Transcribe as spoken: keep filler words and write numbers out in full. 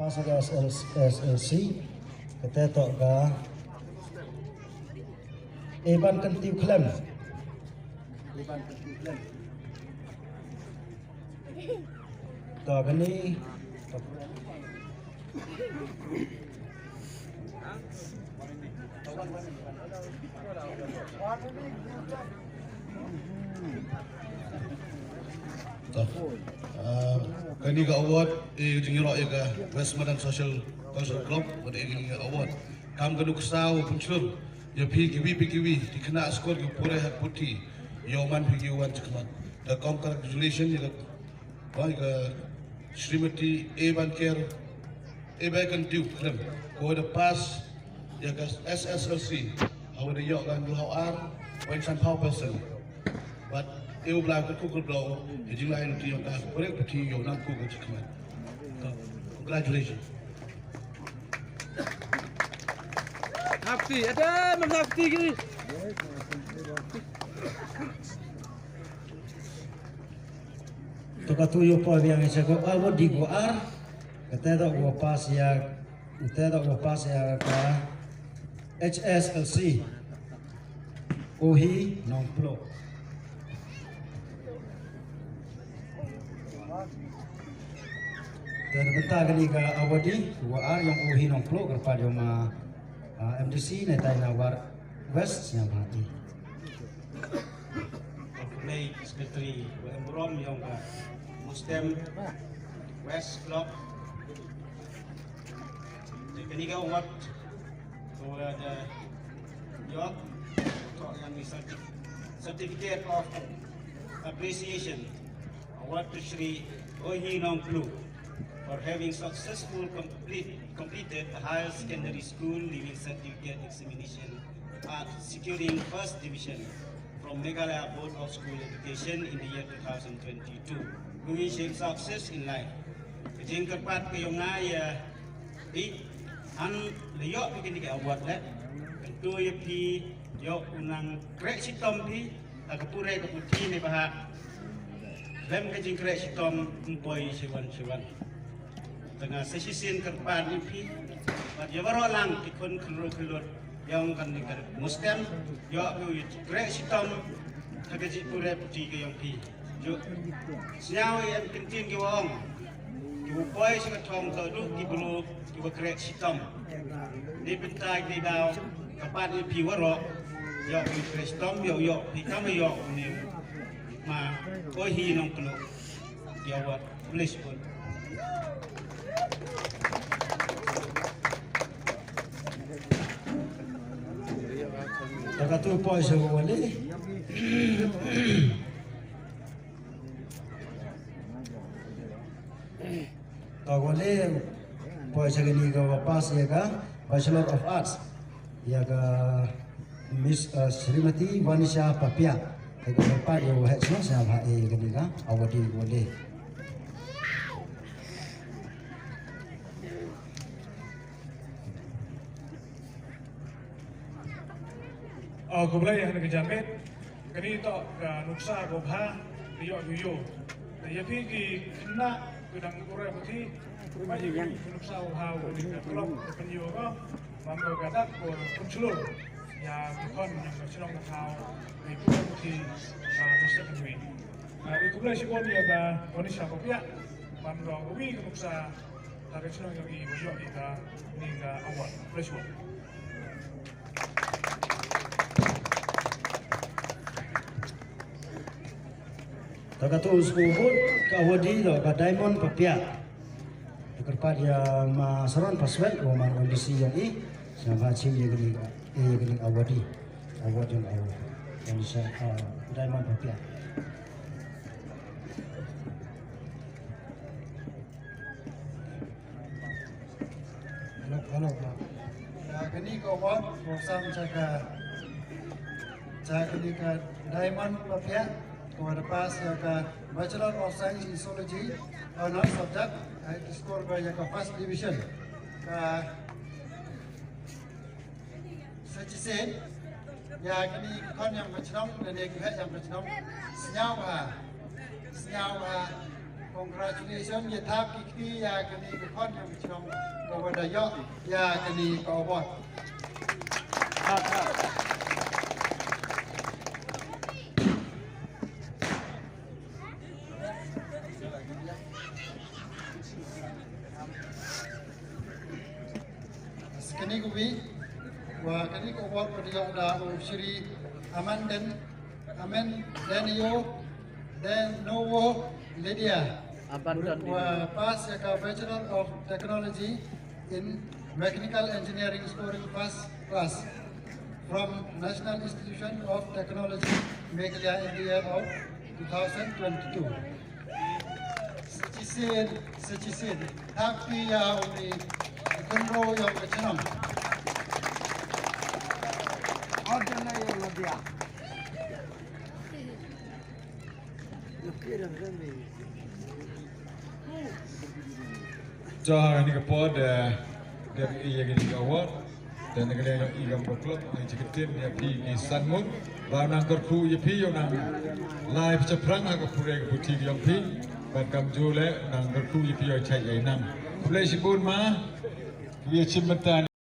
Sa ka S S L C, kata toh ka Eban Kyntiew Khlem. Eban Kyntiew Khlem. To kani. To, ah, kani ka award, eh, jingïaroh ïa ka West Madan Social Cultural Club, wat ïa kani ka award. Kam ka nuksa u pynshlur ïa phi kiwei pa kiwei, ki khynnah skul ki pule ha ka puthi, ïoh man phi ki wan shakhmat. Da congratulations ïa ka Bai ka Srimati Eban Ker, Eban Kyntiew Khlem, ko da pass ïa ka S S L C ha wa da ïoh ka hynñiew ar point san phew percent. Bad u Blai u kyrkhu kyrdoh ïa ka jingleit jong ka, ka pule ka puthi ïoh nang kyrkhu ka jingkmen. Congratulations. Happy, ada, mam happy ki. To katu ïoh poi biang ïa ka award ko ar. Kata toh ko pass ïa, kata toh ko pass ïa ka H S L C. Ohi Nongpluh. Te na bynta kani ka award ko ar ïa u Ohi Nongpluh kyrpad ïa u ma, ah, M D C ne tai na West Sniawbhalang. Khublei Secretary, wa em burom ïa ka Mustem West Club. Kani ka award ko da ïoh, to ïa ni certi-, Certificate of Appreciation Award to Shri Ohi Nongpluh for having successful complete, completed the higher secondary school leaving certificate examination at securing first division from Meghalaya Board of School Education in the year two thousand twenty-two. Wishing success in life. Ka jingkyrpad ka ïong nga ïa phi, han la ïoh phi kane ka award leh, kyntu ïa phi, ïoh u nang kreh shitom phi, ta ka pule ka puthi ne ba ha. Lem ka jingkreh shitom ym poi shiwan shiwan. Te nga sa shisien kyrpad ïa phi bad ïa baroh lang ki khun khynroo khyllood ïong kane ka Mustem, ïoh phi u kreh shitom ha ka jingpule puthi ka ïong phi. Ju sñiaw ïa em ktien ki wa ong, ki wa poi sha ka thong ka duh ki bru ki wa kreh shitom. Ni bynta ki daw ka pat ïa phi waroh, ïoh phi kreh shitom, ïoh ïoh phi kam ïoh ni ma Ohi Nongpluh. Ïa wat. Please put. Ta katu poi sa wa le. Ta wa le poi sa kani ka wa pass ïa ka Bachelor of Arts. Ïa ka Miss, uh, Srimati Vanisha Papia. Ïa ka pat ïa wa heh sñiaw sñiaw ha ïa kani ka award ko le. Oh, khublei ha ka janmiet. Kani toh ka nuksa ko bha, ka ïoh ïoh. Te ïa phi ki khynnah ki dang pule puthi, ba ïa ki nuksa ko bha, ka club ka pynïoh ko, man ko ka dak ko pynshlur ïa ki khon ïa ka shnong ka thaw, ki pule puthi, ka nuksa ka jong i. Ah, i khublei shibun ïa ka Vanisha Papia, man ko ka wi ka nuksa ha ka shnong jong i, ba ïoh ïa kani ka award. Khublei shibun. Ta katu u sngewbha ka award i toh ka Diamond Papiah. Kyrpad ïa ma Saron Paswet, u ma M D C ïa i, sngewbha shim ïa kani ka, ïa kani ka award i. Award i, award. Yang sa, ah, Diamond Papiah. Hello, hello. Ah, kani ka award, ko sam cha ka, cha kani ka Diamond Papiah, ko da pass ïa ka Bachelor of Science in Zoology, honor subject, ah, score ko ïa ka first division. Ka Sa shisien ïa kine ki khon ïong ka chnong, ne ki heh ïong ka chnong. Sñiaw bha. Sñiaw bha. Congratulations, ïa thap ki kti ïa kane ka khon jong ka shnong kaba da ïoh ïa kane ka award. Kane ka wi, wa kane ka award ka da ïoh da u Shri Amanden, Amen Denio Denovo Lydia. Abandon. Wa pass ïa ka Bachelor of Technology in Mechanical Engineering, scoring first class from National Institution of Technology, Meghalaya, in the year of two thousand twenty-two. Sa shisien, sa shisien. Thap kti ïa u mi, u khynroo jong ka shnong. Jong kane ka por, eh, dep ïa kane ka award. Te na ka liang jong i kam ka club, nga ai jingkyrmen ïa phi ki san ngut. Ba nang kyrkhu ïa phi, ïa nang lai phi shaphrang ha ka pule ka puthi jong phi. Bad kumjuh leh nang kyrkhu ïa phi ïa shait ïa nang. Khublei shibun ma. Ki ïa shim bynta.